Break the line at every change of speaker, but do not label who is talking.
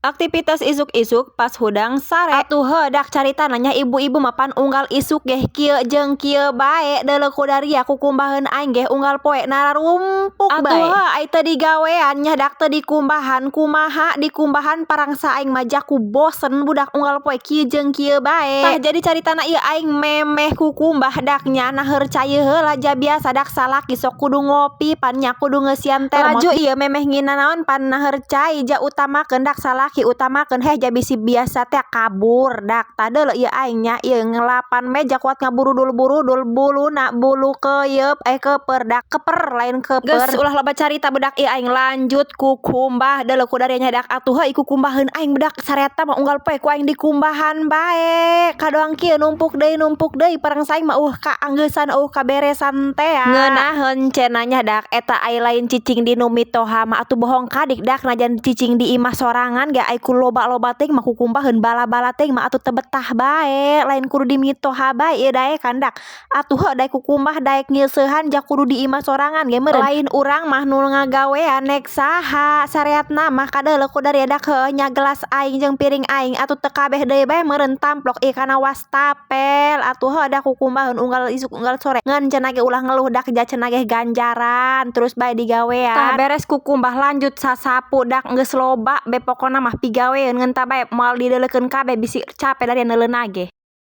Aktivitas isuk-isuk pas hudang sare. Atuh heuh dak caritana nya, ibu-ibu mah pan unggal isuk geh kieu jeung kieu bae. Deuleu kudaria kukumbaheun aing geh unggal poe nararumpuk bae. Atuh heuh, ai teu digawean nya dak teu dikumbahan kumaha? Dikumbahan parangsa aing mah jaku bosen budak, unggal poe kieu jeung kieu bae. Tah, jadi caritana ieu aing memeh kukumbah dak nya, naheur cai heula ja biasa dak salaki sok kudu ngopi pan nya, kudu ngeusian termos. Laju ieu memeh nginanaon pan naheur cai, ja utamakeun dak salaki, utamakeun heh, ja bisi biasa teh kabur dak. Tah, deuleu ieu aing nya, ieu ngelapan meja kuat ngaburudul-burudul buluna bulu keyeup, eh, keuper dak, keper, lain keuper. Geus ulah loba carita budak, ieu aing lanjut kukumbah. Deuleu kudaria nya dak. Atuh heuh, kukumbaheun aing budak, sareata mah unggal poe ku aing dikumbahan bae. Kadoang kieu numpuk deui, numpuk deui, parangsa aing mah euweuh kaanggeusan, euweuh kaberesan tea. Ngeunaheun cenah nya dak eta, ai lain cicing di nu mitoha mah atuh bohong kadik dak. Najan cicing di imah sorangan ge ai ku loba-loba teuing mah, kukumbaheun bala-bala teuing mah atuh teu betah bae. Lain kudu di mitoha bae ieu daekan dak. Atuh heuh, daek kukumbah, daek nyeuseuhan, ja kudu di imah sorangan ge meureun. Lain urang mah nu ngagawean, nek saha? Sareatna mah kadeuleu ku daria dak, heuh nya, gelas aing jeung piring aing atuh teu kabeh deui bae meureun tamplok ieu kana wastafel. Atuh heuh dak, kukumbaheun unggal isuk unggal sore ngan cenah ge ulah ngeluh dak, ja cenah ge ganjaran terus bae digawean. Tah, beres kukumbah lanjut sasapu dak, geus loba be pokona mah pigaweun, ngan tah bae moal dideulekeun kabeh bisi cape dari neuleuh ge.